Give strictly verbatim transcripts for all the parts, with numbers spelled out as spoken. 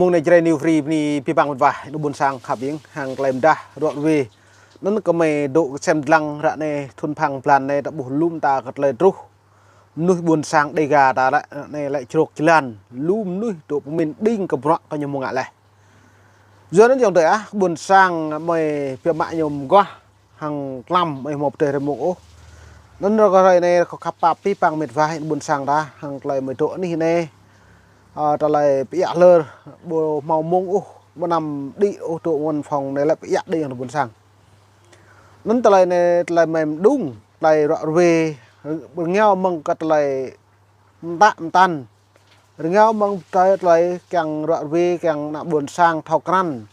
Mông anai Jrai New Free bơni abih bang mĕt wa, ƀôn sang khăp ing, hăng tơlơi mơdah ruă ruê. Anŭn kơmơi dŏ kơsem lăng ră anai thŭn phang blan anai ta ƀuh lŏm ta kơ tơlơi truh. Mơnuih ƀôn sang Đêga ta lĕ, ră anai lĕ črôk jơlan, lŏm mơnuih dŏ pơmĭn đing kơ bruă kơ ñu mơ̆ng ngă laih. Yua anŭn yŏng tơi ah, ƀôn sang mơi pia mă ñu mơguah, hăng tlam mơi hmâo pơdơi rơmông ôh. Anŭn ră kơ hrơi anai kâo khăp pap abih bang mĕt wa ƀôn sang ta, hăng tơlơi mơi dŏ anih anai. Ơ, tơlơi pơiă hlơr, ƀu hmâo mông ôh, ƀu năm đĭ ôh dŏ văn phòng anai lĕ pơiă đĭ hăng ƀôn sang. Anŭn tơlơi anai, tơlơi mơi mơđung, tơlơi ruă ruê, rơngiao mơ̆ng kơ tơlơi mơtă mơtăn. Rơngiao mơ̆ng tơlơi, tơlơi kiăng ruă ruê, kiăng ană ƀôn sang thâo krăn.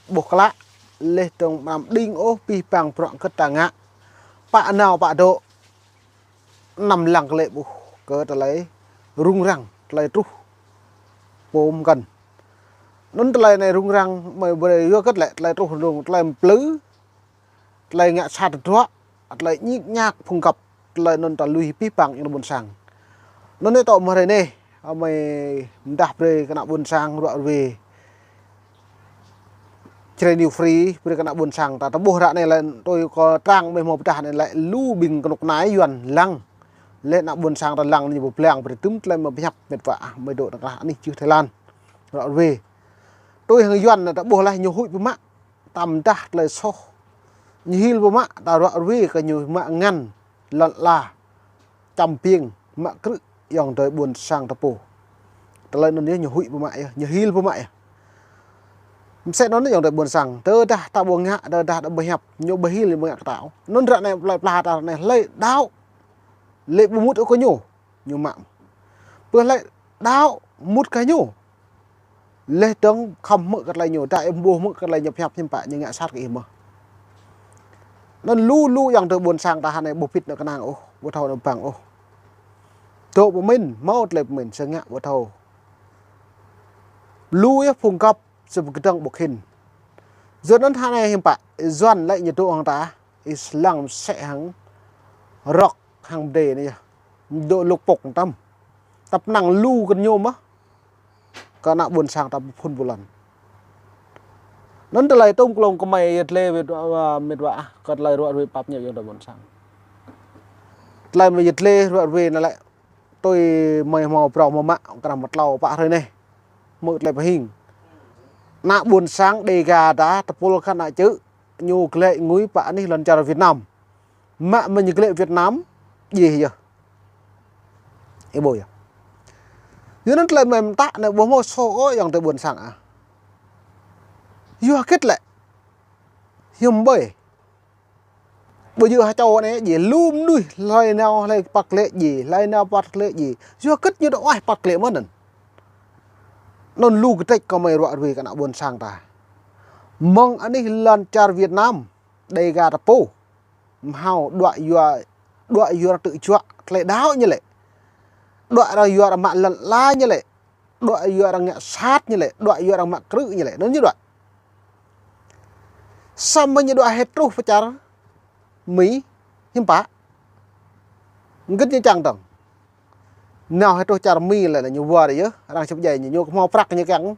Ƀuh klă, laih dơ̆ng ƀu năm đing ôh, abih bang bruă kơ ta ngă. Pă nao pă dŏ, năm lăng kơ lĕ ƀuh kơ tơlơi rŭng răng, tơlơi truh pô mơkăn. Anŭn tơlơi anai rŭng răng, mơi brơi yua kơ tơlơi, tơlơi truh rŭng, tơlơi mplư, tơlơi ngă sat tơdruă, tơlơi ñik ñak phung găp, tơlơi anŭn ta lui abih bang ing ƀôn sang. Anŭn anai tŏ mơ̆ hrơi anai, mơi mơdah brơi kơ ană ƀôn sang ruă ruê. Jrai New Free, brơi kơ ană ƀôn sang ta, ta ƀuh ră anai lĕ, tui kơ trang mơi hmâo pơdah anai lĕ, lu ƀing kơnuk kơna Yuan lăng. Lĕ ană ƀôn sang ta lăng ñu pơblang brơi tơm tơlơi mơi pơhiăp mĕt wa, mơi dŏ tơkrah anih čư̆ Thái Lan. Ruă ruê. Tui hăng Yuan ta ƀuh laih ñu huĭ pơmă. Ta mơdah tơlơi soh. Ñu hil pơmă, ta ruă ruê kơ ñu mă ngăn, lŏn ala, čăm piêng, mă krư̆, yŏng tơi ƀôn sang ta pô. Tơlơi anŭn yơh ñu huĭ pơmă yơh, ñu hil pơmă yơh. Mơsĕ anŭn yŏng tơi ƀôn sang, tơdah ta ƀu ngă, tơdah ta ƀu hiăp, ñu ƀu hil ƀu ngă kơ ta ôh. Anŭn ră anai plơi pla ta anai hlơi đaŏ. Lĕ ƀu mŭt ôh kơ ñu. Ñu mă. Pơ hlơi đaŏ mŭt kơ ñu. Laih dơ̆ng khŏm hmư̆ kơ tơlơi ñu, ta ƀu hmư̆ kơ tơlơi ñu pơhiăp hiư̆m pă ñu ngă sat kơ ih mơ̆. Anŭn lu lu yŏng tơi ƀôn sang ta anai ƀu pĭt nao kơnang ôh, ƀu thâo nao ƀăng ôh. Dŏ pơmĭn, hmâo tơlơi pơmĭn, sơngă ƀu thâo. Lu yơh phung găp, sơ̆ pơkơdơ̆ng ƀu khĭn. Yua anŭn anai hiư̆m pă, Yuan lĕ ñu dŏ hăng ta, ih lăng mơsĕ hăng rơ̆k hăng pơdơi anai yơh. Dŏ lŭk pŏk tăm. Tăp năng lu kơ ñu mơ̆. Kơ ană ƀôn sang ta phun pơlăn. Anŭn tơlơi tŭm klông kơmơi yơh tơlơi mĕt wa, mĕt wa, kơ tơlơi ruă ruê pap ñu yơh ta ƀôn sang. Tơlơi mơi yơh tơlơi ruă ruê anai lĕ. Tui mơi hmâo prŏng hmâo mă, kơnăm mơtlâo pă hrơi anai. Hmư̆ tơlơi pơhing. Ană ƀôn sang Đêga ta tơpul kơ ană čư̆. Ñu glĕ ngui pă anih lŏn čar Việt Nam. Mă mơi ñu glĕ Việt Nam, djai yơh. Ih ƀuh yơh. Yua anŭn tơlơi mơi mơtă anai ƀu hmâo soh ôh yŏng tơi ƀôn sang ah. Yua kơ tơlơi. Hiư̆m ƀơi. Ƀu djơ̆ ha čô anai djai lu mơnuih hlơi nao hlơi păk glĕ djai, hlơi nao păk glĕ djai. Yua kơ ñu dŏ oai păk glĕ mơ̆n anŭn. Anŭn lu kơtrĕč kơmơi ruă ruê kơ ană ƀôn sang ta. Mơ̆ng anih lŏn čar Việt Nam. Đêga ta pô. Mơhao đuaĭ yua, đuaĭ yua arăng tơjuă, tơlơi đaŏ ñu lĕ. Đuaĭ arăng yua arăng mă lŏn ala ñu lĕ. Đuaĭ yua arăng ngă sat ñu lĕ, đuaĭ yua arăng mă krư̆ ñu lĕ. Anŭn ñu đuaĭ. Samơ̆ ñu đuaĭ hĕ truh pơ čar Mi, hiư̆m pă. Hơget ñu čang dơ̆ng. Nao hĕ truh čar Mi lĕ ñu wơr yơh, arăng čơp djai ñu, ñu kơ hmâo prăk ñu kiăng.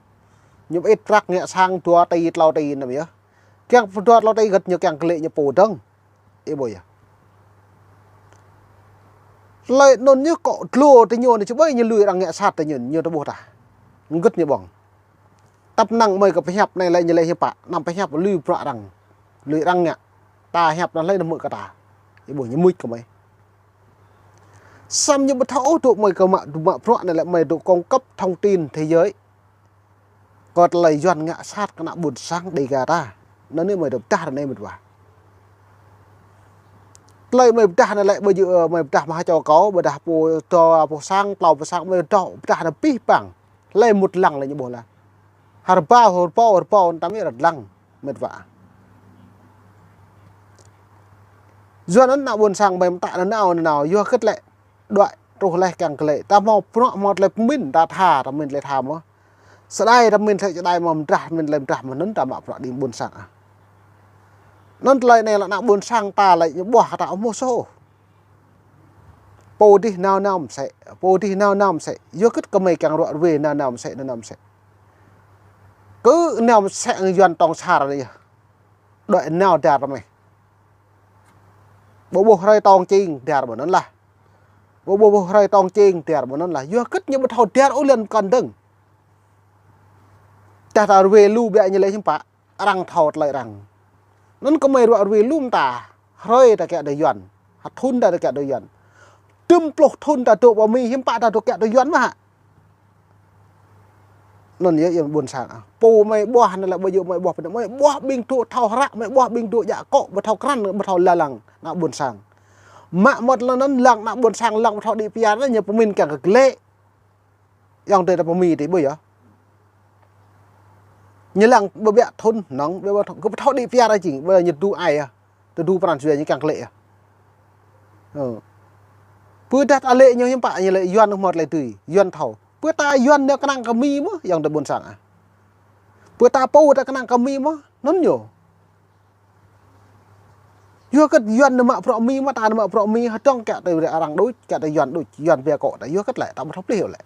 Ñu pơit prăk ngă sang dua ti, tlâo ti anŭn yơh. Kiăng pơ dua tlâo ti hơget ñu kiăng kơ lĕ ñu pô dơ̆ng. Ih ƀuh yơh. Tơlơi anŭn ñu kŏ dlô tơ ñu anai čơƀai ñu lui arăng ngă sat tơ ñu, ñu tơƀuh tah. Hơget ñu ƀơ̆ng. Tăp năng mơi kơ pơhiăp anai lĕ ñu lĕ hiư̆m pă, năm pơhiăp lui bruă arăng. Lui arăng ngă. Ta hiăp anŭn hlơi nao hmư̆ kơ ta. Ih ƀuh ñu mŭt kơmơi. Samơ̆ ñu ƀu thâo ôh dŏ mơi kơ mă, mă bruă anai lĕ mơi dŏ cung cấp thông tin thế giới. Kơ tơlơi Yuan ngă sat kơ ană ƀôn sang Đêga ta. Anŭn anai mơi dŏ pơdah ră anai mĕt wa. Tơlơi mơi pơdah anai lĕ ƀu djơ̆, ơ, mơi pơdah mơ̆ ha čô kâo, ƀôdah pô dua pô sang, tlâo pô sang, mơi dŏ pơdah anai abih bang. Hlơi mŭt lăng lĕ ñu ƀuh lah. Hơrbâo, hơrbâo, hơrbâo, tăm ih rơ̆t lăng, mĕt wa. Yua anŭn ană ƀôn sang mơi mơtă nanao, nanao, yua kơ tơlơi. Đuaĭ truh laih kiăng kơ lĕ. Ta hmâo bruă hmâo tơlơi pơmĭn, ta tha, ta mĭn tơlơi tha mơ̆. Sơđai ta mĭn tơlơi sơđai mơ̆, mơdrah mĭn tơlơi mơdrah mơ̆, anŭn ta mă bruă đĭ ƀôn sang ah. Anŭn tơlơi anai lĕ ană ƀôn sang ta lĕ ñu ƀuah ta ƀu hmâo soh. Pô dih nao nao mơsĕ, pô dih nao nao mơsĕ. Yua kơ kơmơi kiăng ruă ruê nao nao mơsĕ, nao nao mơsĕ. Kơ nao mơsĕ Yuan tong sar anai yơh. Đuaĭ nao dar mơ̆. Ƀu ƀuh hrơi tong čing dar ƀu anŭn lah. Ƀu ƀuh hrơi tong čing dar ƀu anŭn lah. Yua hơget ñu ƀu thâo dar ôh lŏn kăn dơ̆ng. Tah ta ruai lu biă ñu lĕ hiư̆m pă. Arăng thâo tơlơi arăng. Anŭn kơmơi ruă ruai lu mơta. Hrơi ta kiăng dŏ Yuan. Hă thŭn ta kiăng dŏ Yuan. Tơm pluh thŭn ta dŏ pơ Mi hiư̆m pă ta dŏ kiăng dŏ Yuan mơ̆ hă. Anŭn yơh, yơh ƀôn sang ah. Pô mơi ƀuah anai lĕ ƀu djơ̆ mơi ƀuah pơ anai. Mơi ƀuah ƀing dŏ thâo hră, mơi ƀuah ƀing dŏ djă akŏ, ƀu thâo krăn, ƀu thâo lăng, ană ƀôn sang. Mă mơ̆t lŏn anŭn lăng ană ƀôn sang lăng ƀu thâo đĭ pơyar anai, ñu pơmĭn kiăng kơ glĕ. Yŏng tơi ta pơ Mi tơi ƀu yơh. Ñu lăng ƀu biă thŭn, nŏng, ƀu biă thŭn, kơ ƀu thâo đĭ pơyar anai jing, ƀu ñu tŭ ai ah. Tơdu pran jua ñu kiăng klĕ ah. Ơ. Pơ dah ta lĕ ñu hiư̆m pă ñu lĕ Yuan mơ̆ lĕ tui, Yuan thâo. Pơ ta Yuan nao kơnang kơ Mi mơ̆, yŏng tơi ƀôn sang ah. Pơ ta pô ta kơnang kơ Mi mơ̆, anŭn ñu. Yua hơget Yuan nao mă bruă Mi mơ̆, ta nao mă bruă Mi, hơdơ̆ng kiăng tơi arăng đôč, kiăng tơi Yuan đôč, Yuan biă akŏ ta, yua hơget lĕ, ta ƀu thâo plih lĕ.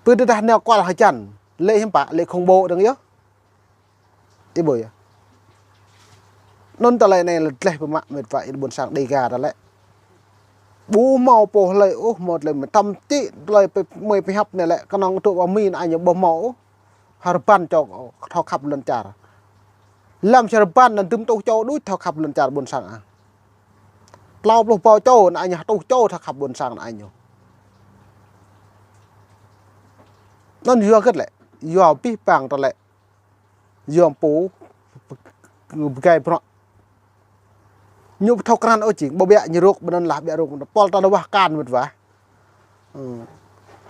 Pơ tơdah nao kual hơjăn, lĕ hiư̆m pă, lĕ khŏng ƀô dơ̆ng yơh. Ih ƀuh yơh. Anŭn tơlơi anai lĕ gleh pơmă met wa ih ƀôn sang Dêga ta lĕ. Ƀu hmâo pô hlơi ôh, hmâo tơlơi mơtam ti tơlơi pơ-, mơi pơhiăp anai lĕ, kơnơ̆ng tŭ pơ Mi anai ñu ƀu hmâo ôh. Hơrbăn čô thâo khăp lŏn čar. Lăm hơrbăn anŭn tơm tuh čô đôč thâo khăp lŏn čar ƀôn sang ah. Klâo pluh ƀâo čô anai ñu tuh čô thâo khăp ƀôn sang anai ñu. Anŭn yua hơget lĕ, yua abih bang tơlơi. Yua pô pơgai bruă. Ñu ƀu thâo krăn ôh jing, ƀu biă ñu rŏk, ƀu anŭn lah biă rŏk, pol ta nao wah akan met wa. Ơ.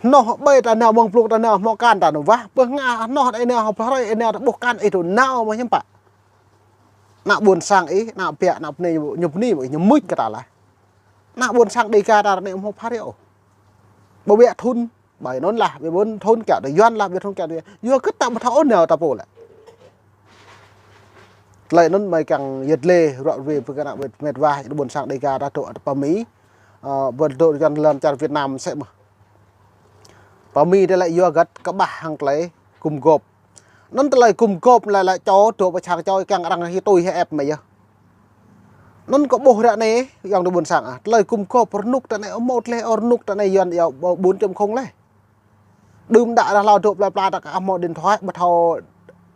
Hnoh ƀơi ta nao mơ̆ng plung ta nao hmâo akan ta nao wah, ƀơi ngă hnoh đơi nao hơp hrơi, đơi nao ta ƀuh akan ih tŭ nao mơ̆ hiư̆m pă. Ană ƀôn sang ih, ană biă, ană bơnai ñu bơni, ñu mưč kơ ta lah. Ană ƀôn sang Dêga ta anai hmâo phara ôh. Ƀu biă thŭn. Ƀai anŭn lah, ƀai ƀôn thŭn kiăng dŏ Yuan lah, ƀai thŭn kiăng dŏ Yuan. Yua hơget ta ƀu thâo ôh nao ta pô lĕ. Tơlơi anŭn mơi kiăng yơh lĕ ruă ruai pơ kơ ană met wa, ƀôn sang Dêga ta dŏ pơ Mi. Ơ, ƀu dŏ Yuan lŏn čar Việt Nam sĕ mơ̆. Pơ Mi tơlơi yua hơget kơƀah hăng tơlơi gum gôp. Anŭn tơlơi gum gôp lĕ lĕ čô, dŏ pơ sang čô kiăng arăng hĭ tui hĭ ĕp mơi yơh. Anŭn kơ ƀuh ră anai, yŏng tơi ƀôn sang ah. Tơlơi gum gôp rơnŭk ta anai, ơ, hmâo tơlơi, ơ, rơnŭk ta anai Yuan yua bốn chấm không lĕ. Đưm đă ră hlâo dŏ plơi pla ta kơ hmâo điện thoại, ƀu thâo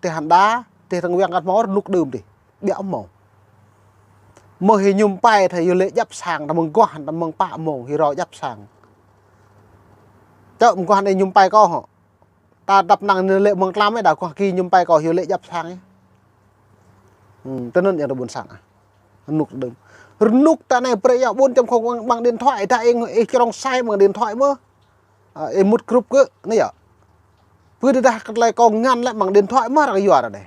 teh hăn đa, teh rơng weng kăt hmâo rơnŭk đưm tih. Biă hmâo. Mơ̆ hĭ mơñum pai thâo yua lĕ djăp sang, ta mơ̆ng guah, ta mơ̆ng pă mông, hĭ rao djăp sang. Čơ mơguah anai mơñum pai kâo hŏ. Ta dăp năng anai lĕ mơ̆ng tlam ih, đa guah ki mơñum pai kâo hyu lĕ djăp sang ih. Ơ, tơ anŭn yơh tơ ƀôn sang ah. Rơnŭk đưm. Rơnŭk ta anai brơi yua bốn chấm không bằng, bằng điện thoại, ta ih, ih črông sai bằng điện thoại mơ̆. Ơ, ih mŭt group kơ, anai yơh. Pơ tơdah kơ tơlơi kâo ngăn lĕ bằng điện thoại mơ̆ arăng yua ta anai.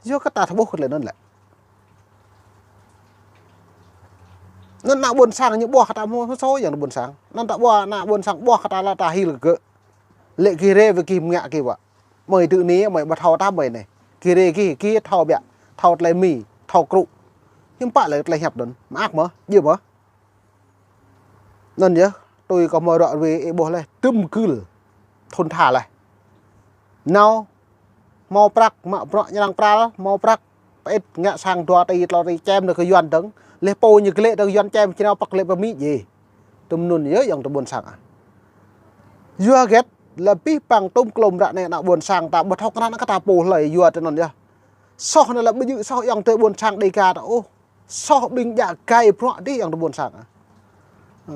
Yua kơ ta thâo ƀuh kơ tơlơi anŭn lĕ. Anŭn ană ƀôn sang ñu ƀuah kơ ta hmâo, hmâo sô yơh ană ƀôn sang. Anŭn ta ƀuah, ană ƀôn sang ƀuah kơ ta lah ta hil kơ gơ̆. Lĕ gih rai wơ̆t gih mơngă gih wă. Mơi tơ anai, mơi ƀu thâo ta mơi anai. Gih rai gih, gih thâo biă, thâo tơlơi Mi, thâo krŭ. Hiư̆m pă lĕ tơlơi hiăp anŭn, mơak mơ̆, djơ̆ mơ̆. Anŭn yơh, tui kâo hmâo ruă ruai ih ƀuh leh, tơm gưl. Thŭn tha leh. Nao, hmâo prăk, mă bruă ñu arăng pral, hmâo prăk. Pơit ngă sang dua ti, klâo ti čem nao kơ Yuan dơ̆ng. Leh pô ñu glĕ dơ̆ng Yuan čem, či nao păk glĕ pơ Mi djơ̆. Tơm anŭn yơh yŏng tơ ƀôn sang ah. Yua hơget, lĕ abih bang tơm klôm ră anai ană ƀôn sang ta ƀu thâo krăn kơ ta pô hlơi yua tơ anŭn yơh. Soh anai lĕ ƀu djơ̆ soh yŏng tơ ƀôn sang Dêga ta ôh. Soh ƀing djă gai bruă dih yŏng tơ ƀôn sang ah. Ơ.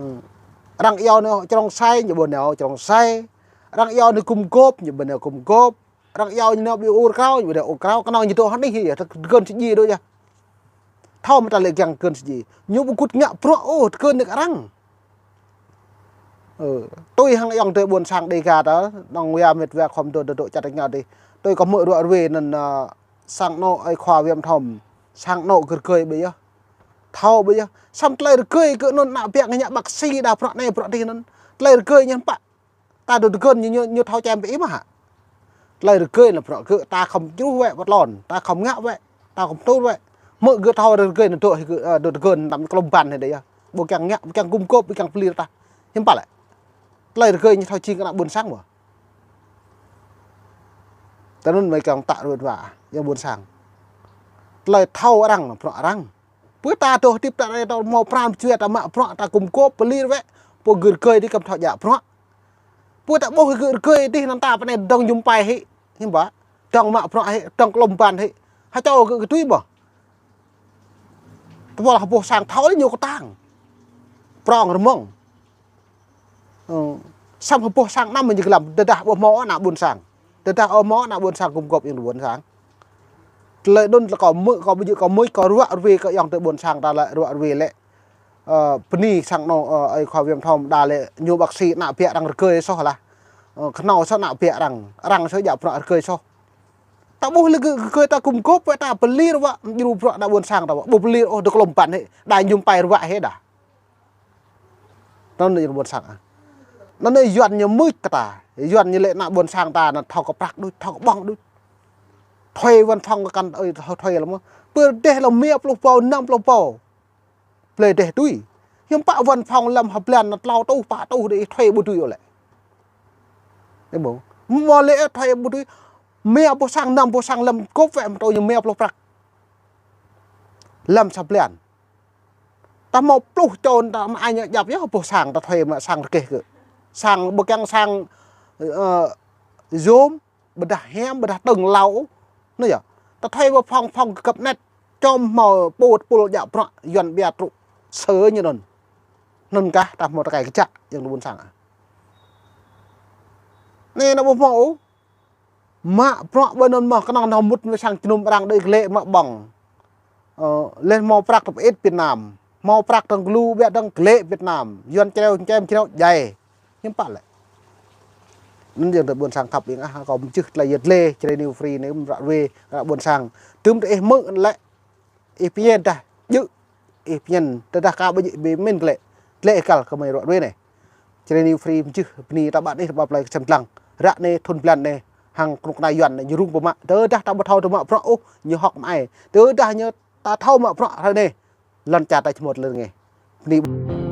Arăng iâu nao črông sai, ñu ƀu nao črông sai. Arăng iâu nao gum gôp, ñu ƀu nao gum gôp. Arăng iâu ñu nao ƀu ur krao, ñu ƀu nao ur krao. Kơnơ̆ng ñu dŏ hơnih yơh, tơ gơ̆n sơji dŏ yơh. Thâo mơta lĕ kiăng gơ̆n sơji. Ñu ƀu kŭt ngă bruă ôh, tơ gơ̆n nao kơ arăng. Ơ, tui hăng yŏng tơ ƀôn sang Dêga ta, nŏng wia met wia khŏm dŏ dŏ dŏ čăt ngă dih. Tui kâo hmư̆ ruă ruai anŭn, ơ, sang anŏ ơi khua Viêm Thom, sang anŏ rơgơi ƀu yơh. Thâo ƀu yơh. Samơ̆ tơlơi rơgơi kơ anŭn ană biă ngă bác sĩ đa bruă anai bruă dih anŭn. Tơlơi rơgơi ñu pă. Ta dŏ tơgơ̆n ñu, ñu, ñu thâo čem pơ ih mơ̆ hă. Tơlơi rơgơi lĕ bruă gơ̆ ta khŏm čruh wĕ pơ tlôn, ta khŏm ngă wĕ, ta khŏm tŭ wĕ. Hmư̆ gơ̆ thâo rơgơi anŭn dŏ hĭ gơ̆, ơ, dŏ tơgơ̆n anăm klôm ƀăn hĭ dih yơh. Ƀu kiăng ngă, ƀu kiăng gum gôp, ƀu kiăng pơlir ta. Hiư̆m pă lĕ. Tơlơi rơgơi ñu thâo jing kơ ană ƀôn sang mơ̆. Tơ anŭn mơi kiăng tă ruai wa, yang ƀôn sang. Tơlơi thâo arăng, bruă arăng. Pơ ta tŏ hơdip ta anai ta hmâo pran pơjua ta mă bruă ta gum gôp pơlir wĕ. Pô gơ̆ rơgơi dih kăm thâo djă bruă. Pơ ta ƀuh gơ̆ rơgơi dih anŭn ta pơ anai dŏng jum pai hĭ. Hiư̆m pă? Dŏng mă bruă hĭ, dŏng klŏm ban hĭ. Hơčâo gơ̆ kơ tui ƀôh. Tơpul hơbôh sang thâo lĕ ñu kơtang. Prong rơmơ̆ng. Ơ, samơ̆ hơbôh sang năm mơ̆n jơglam, tơdah ƀu hmâo ană ƀôn sang. Tơdah ƀu hmâo ană ƀôn sang gum gôp yang ƀôn sang. Tơlơi anŭn tơlơi kâo mơ̆, kâo ƀu djơ̆ kâo mơ̆, kâo ruă ruai kơ yang tơ ƀôn sang ta lĕ ruă ruai lĕ. Ơ, bơni sang anŏ, ơ, ơi khua Viêm Thom đa lĕ ñu bác sĩ ană biă arăng rơgơi soh lah. Ơ, kơnâo soh ană biă arăng, arăng soh djă bruă rơgơi soh. Ta ƀuh lĕ gơ̆, gơ̆ ta gum gôp wĕ ta pơlir wă, djru bruă ană ƀôn sang ta wă. Ƀu pơlir ôh, dŏng klŏm ban hĭ, đa jum pai ruă hĭ đa. Anŭn ană ƀôn sang ah. Anŭn anai Yuan ñu mưč kơ ta. Yuan ñu lĕ ană ƀôn sang ta anŭn thâo kơ prăk đôč, thâo kơ ƀơ̆ng đôč. Thuê văn phòng kơ kăn ơi thâo thuê lăm. Pơ rơdêh lăm mia pluh ƀâo, năm pluh ƀâo. Blơi rơdêh tui. Hiư̆m pă văn phòng lăm hơblan anŭn tlâo rơtuh, pă rơtuh đĭ thuê ƀu tui ôh lĕ. Ê ƀôh. Mơ̆ lĕ thuê ƀu tui. Mia ƀôh sang, năm ƀôh sang lăm gôp wĕ mơ̆ tui ñu mia pluh prăk. Lăm sa blan. Ta hmâo pluh čô ta mă ai ñu djăp yơh ƀôh sang ta thuê mă sang rơgêh kơ. Sang ƀu kiăng sang, ơ, yôm, ƀôdah hiam, ƀôdah tơ̆ng hlâo. Anŭn yơh. Ta thuê ƀôh phòng, phòng găp net. Čom hmâo pô tơpul djă bruă Yuan ƀiă truh. Sơ ñu anŭn. Anŭn kah ta hmâo tơkai kơjăk yang ƀôn sang. Anai anŭn ƀu hmâo ôh. Mă bruă ƀơi anŭn mơ̆ kơnơ̆ng anŭn mŭt mơ̆ sang jơnum arăng đĭ glĕ mă ƀơ̆ng. Ơ, lĕ hmâo prăk tơpă ĭt Việt Nam. Hmâo prăk dơ̆ng glu ƀiă dơ̆ng glĕ Việt Nam. Yuan čreo čem čreo djai. Hiư̆m pă lĕ. Anŭn yang tơ ƀôn sang khăp ing ah, kâo mơčih tơlơi yơh lĕ, Jrai New Free anai mă ruă ruai, ră ƀôn sang. Tơm tơ ih mơ̆ lĕ. Ih pơñen dah, djơ̆. Ih pơñen, tơdah ka ƀu djơ̆ ƀu min glĕ. Glĕ ih kăl kơ mơi ruă ruai anai. Jrai New Free mơčih, bơni ta ƀă anih, ta ƀă plơi kơsem dlăng. Ră anai, thun blan anai, hăng kơnuk kơna Yuan anai, ñu rŭng pơmă. Tơdah ta ƀu thâo ta mă bruă ôh, ñu hŏk mă ai. Tơdah ñu ta thâo mă bruă ră anai, lŏn čar ta či hmâo tơlơi rơngiă. Bơni.